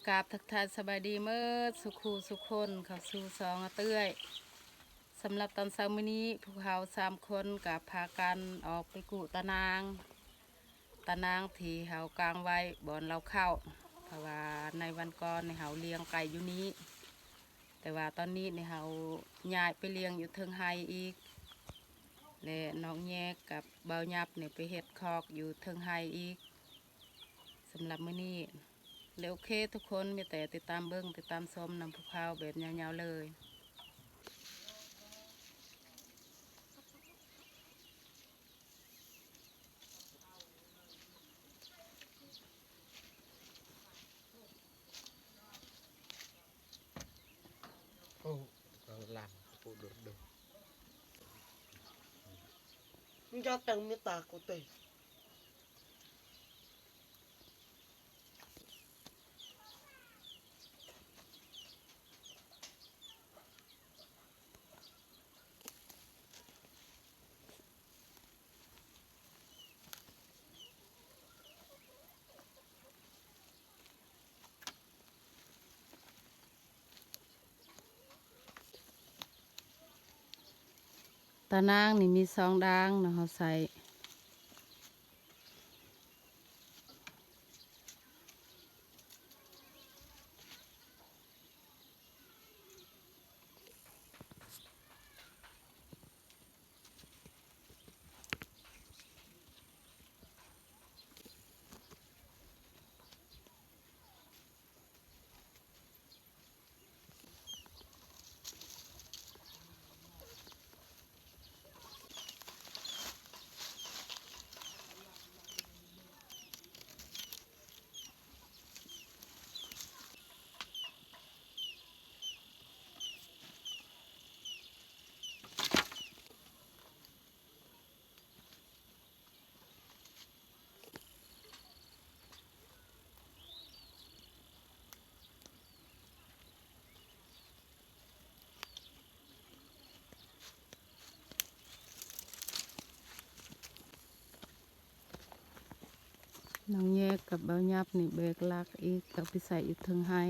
ກາບທັກທາຍສະບາຍດີເໝິດສູ່ຄູ່ສູ່ຄົນ ເຂົ້າສູ່ຊ່ອງອາເຕື້ອຍ. ສຳລັບຕອນເຊົ້າມື້ນີ້ ພວກເຮົາສາມຄົນກໍພາກັນອອກໄປກູ້ຕານາງ, ຕານາງທີ່ເຮົາກາງໄວ້ບ່ອນລາວເຂົ້າ, ເພາະວ່າໃນວັນກ່ອນນີ້ເຮົາລ້ຽງໄກ່ຢູ່ນີ້, ແຕ່ວ່າຕອນນີ້ນີ້ເຮົາຍ້າຍໄປລ້ຽງຢູ່ເທິງໄຮ່ອີກ ແລະ ນ້ອງແຍກກັບບ່າວຫຍັບນີ້ໄປເຮັດຄອກຢູ່ເທິງໄຮ່ອີກ. ສຳລັບມື້ນີ້ ແລະ ໂອເຄ ທຸກຄົນ ມີແຕ່ຕິດຕາມເບິ່ງ ຕິດຕາມຊົມນຳພວກເຮົາແບບຍາວໆເລີຍ. ໂອ້ ກຳລັງປູດຸດຸ ມັນຈະຕັ້ງມີຕາກູເຕ. ຕານາງນີ້ມີສອງດາງເນາະ ເຮົາໃສ່. ນ້ອງແຍກກັບບ່າວຫຍັບນີ້ແບກຫຼັກອີກ ເອົາໄປໃສ່ຢູ່ເທິງໄຮ່.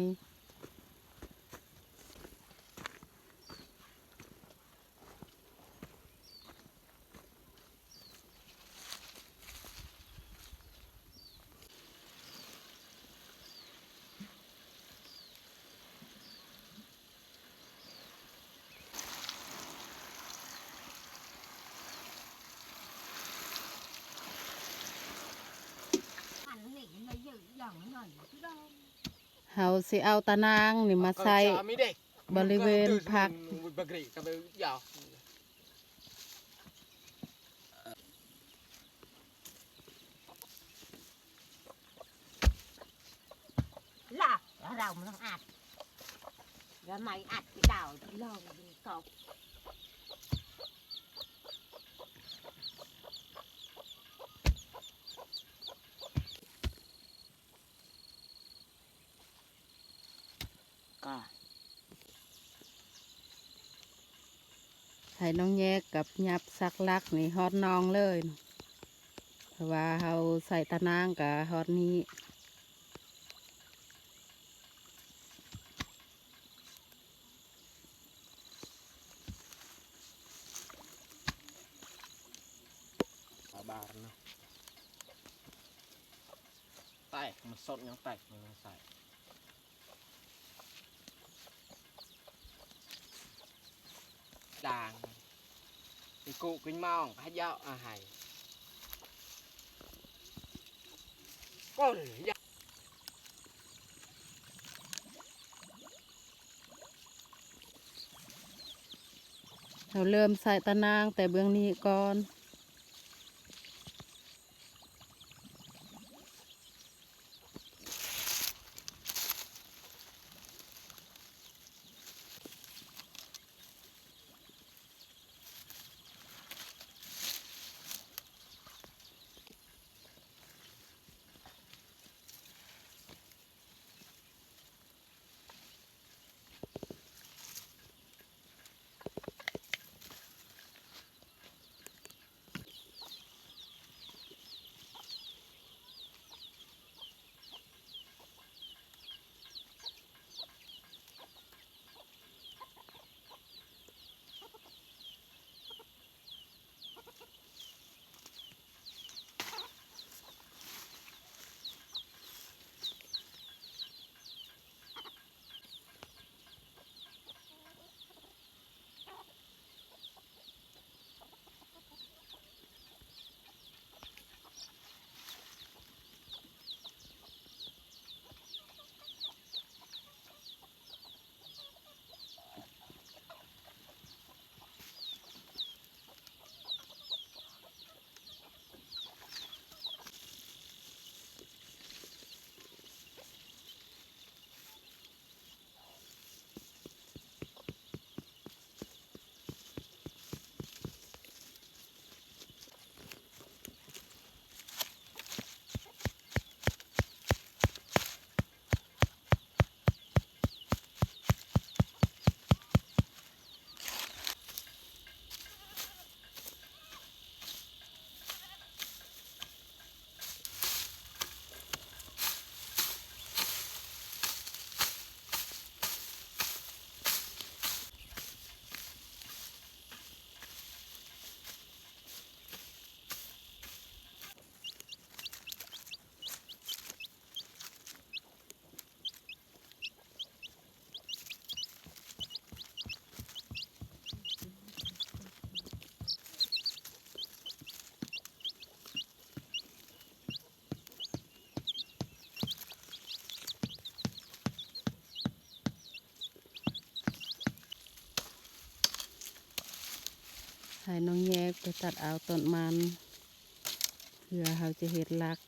ເຮົາຊິເອົາຕານາງນີ້ມາໃສ່ ເອົາເຂົ້າຈາມນີ້ເດ້ ບໍລິເວນຜັກ. ລາວ ລາວມັນອັດ ລາວໄມ້ອັດໄປດາວລອງດູກອກ. ກະ ໃຫ້ນ້ອງແຍກກັບຫຍັບສັກຫຼັກນີ້ຮອດໜອງເລີຍ ເພາະວ່າເຮົາໃສ່ຕານາງກະຮອດນີ້. ປາບານເນາະ ແຕກ ມັນສົດຍັງແຕກ ມັນຍັງໃສ່ ດາງ ອີກູກິນມອງ ໃຫ້ເຢາະ ອາ ໃຫ້ ໂອ້ຍ ເຮົາເລີ່ມໃສ່ຕານາງແຕ່ເບື້ອງນີ້ກ່ອນ. ເ ໃຫ້ນ້ອງແຍກໄປຕັດເອົາຕົ້ນມັນ ເພື່ອເຮົາຈະເຮັດຫຼັກ.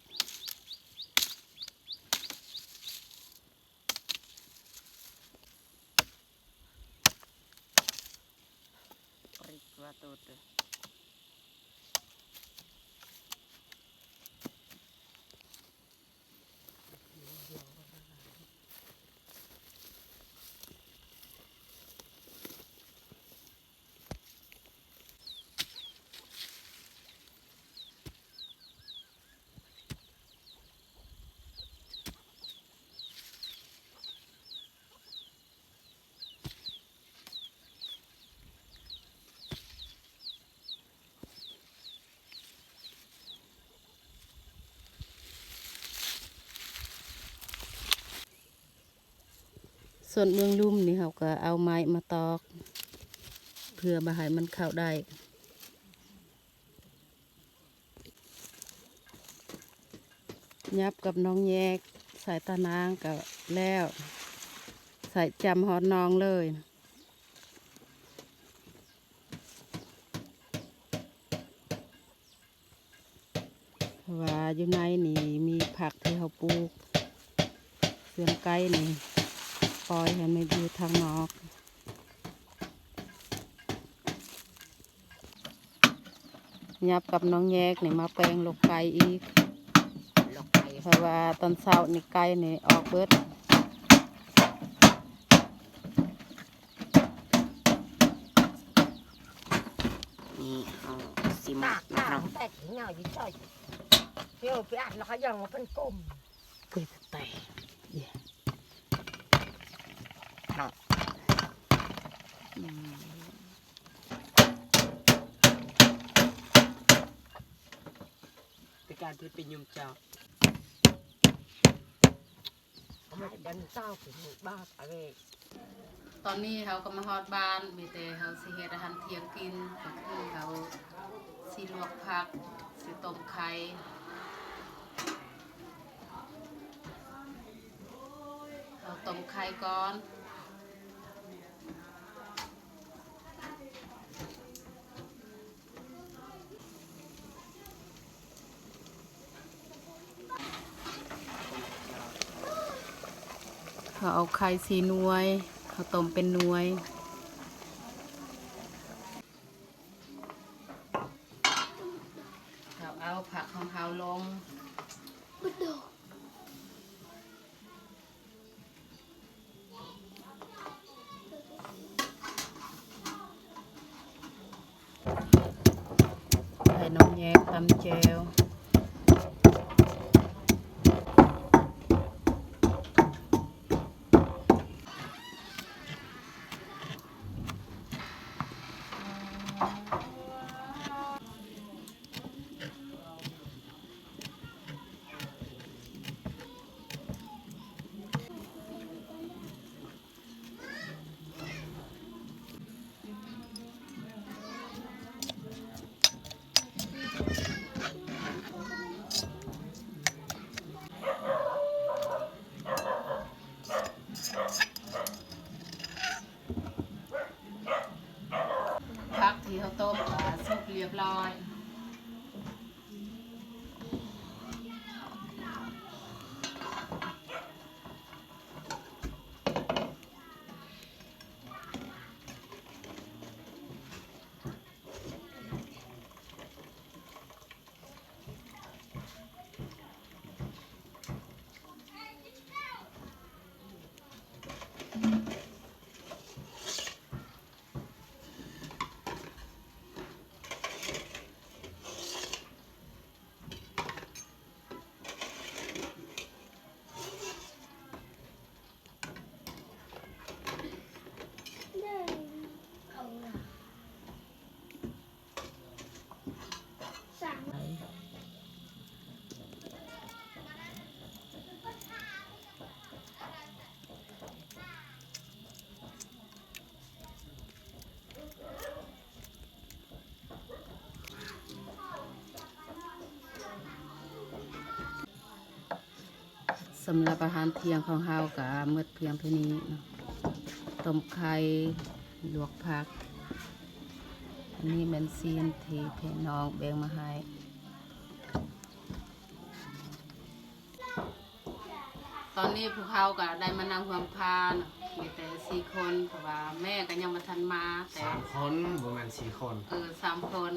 ສ່ວນເບື້ອງລຸ່ມນີ້ ເຮົາກໍເອົາໄມ້ມາຕອກ ເພື່ອບໍ່ໃຫ້ມັນເຂົ້າໄດ້. ຫຍັບກັບນ້ອງແຍກ ໃສ່ຕານາງກໍແລ້ວ ໃສ່ຈ້ຳຮອດໜອງເລີຍ. ເພາະວ່າຢູ່ໃນນີ້ມີຜັກທີ່ເຮົາປູກ, ສ່ວນໄກ່ນີ້ປ່ອຍໃຫ້ມັນຢູ່ທາງນອກ. ຫຍັບກັບນ້ອງແຍກນີ້ມາແປງລົກໄກ່ອີກ ເພາະວ່າຕອນເຊົ້ານີ້ໄກ່ນີ້ອອກເບິດ. ນີ້ເຮົາຊິໝັກເນາະ. ເນາະ ອືມ ເປັນການເຮັດເປັນຍົມເຈົ້າ. ຕອນນີ້ເຮົາກໍມາຮອດບ້ານ ມີແຕ່ເຮົາຊິເຮັດອາຫານທ່ຽງກິນ ກໍຄືເຮົາຊິລວກຜັກ ຊິຕົ້ມໄຂ່. ເຮົາຕົ້ມໄຂ່ກ່ອນ. ເຮົາເອົາໄຂ່ສີ່ໜ່ວຍ ເຮົາຕົ້ມເປັນໜ່ວຍ. ເຮົາເອົາຜັກຂອງເຮົາລົງ. ໃສ່ນ້ຳແຍງ ຕຳແຈ່ວ. ຜັກທີ່ເຮົາຕົ້ມກໍສຸກຮຽບຮ້ອຍ. ສຳລັບອາຫານທ່ຽງຂອງເຮົາກໍໝົດພຽງເທົ່ານີ້ເນາະ, ຕົ້ມໄຂ່ ລວກຜັກ. ອັນນີ້ແມ່ນຊີ້ນທີ່ພີ່ນ້ອງແບ່ງມາໃຫ້. ຕອນນີ້ພວກເຮົາກໍໄດ້ມານັ່ງຮ່ວມພານ ມີແຕ່ສີ່ຄົນ ເພາະວ່າແມ່ກໍຍັງບໍ່ທັນມາ ແຕ່ ສາມຄົນ ບໍ່ແມ່ນສີ່ຄົນ ເອີ ສາມຄົນ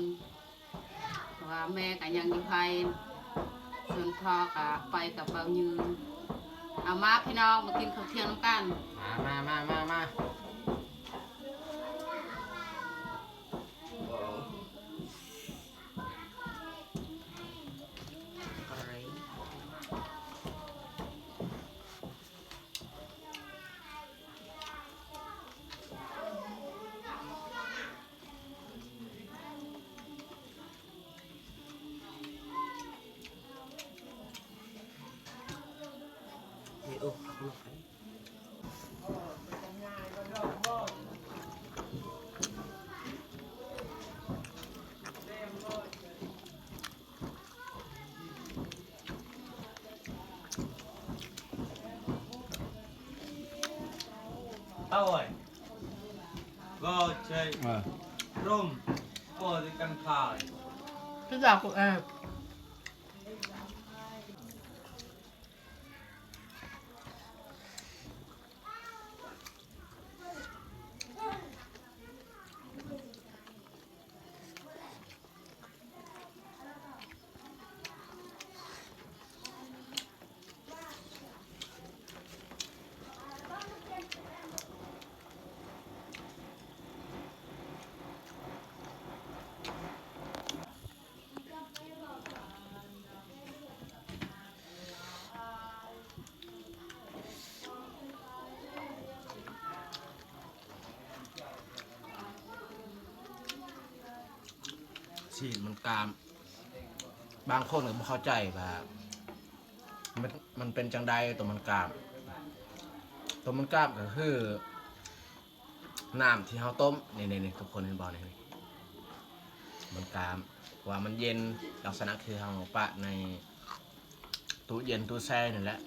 ເພາະວ່າແມ່ກໍຍັງຢູ່ໄພ ສ່ວນພໍ່ກໍໄປກັບບ່າວຍືນ. ເອົາມາພີ່ນ້ອງ ມາກິນເຂົ້າທ່ຽງນຳກັນ. ມາ ມາ ມາ ມາ ມາ. ຊີ້ນມັນກາມ ບາງຄົນກໍບໍ່ເຂົ້າໃຈວ່າ ມັນ ມັນເປັນຈັ່ງໃດ ຕົວມັນກາມ. ຕົວມັນກາມກໍຄືນ້ຳທີ່ເຮົາຕົ້ມ ນີ້ໆໆ ທຸກຄົນເຫັນບໍ່ ນີ້ໆ ມັນກາມ ເພາະວ່າມັນເຢັນ ລັກສະນະຄືເຮົາປະໃນຕູ້ເຢັນ ຕູ້ແຊ່ນີ້ແຫຼະ.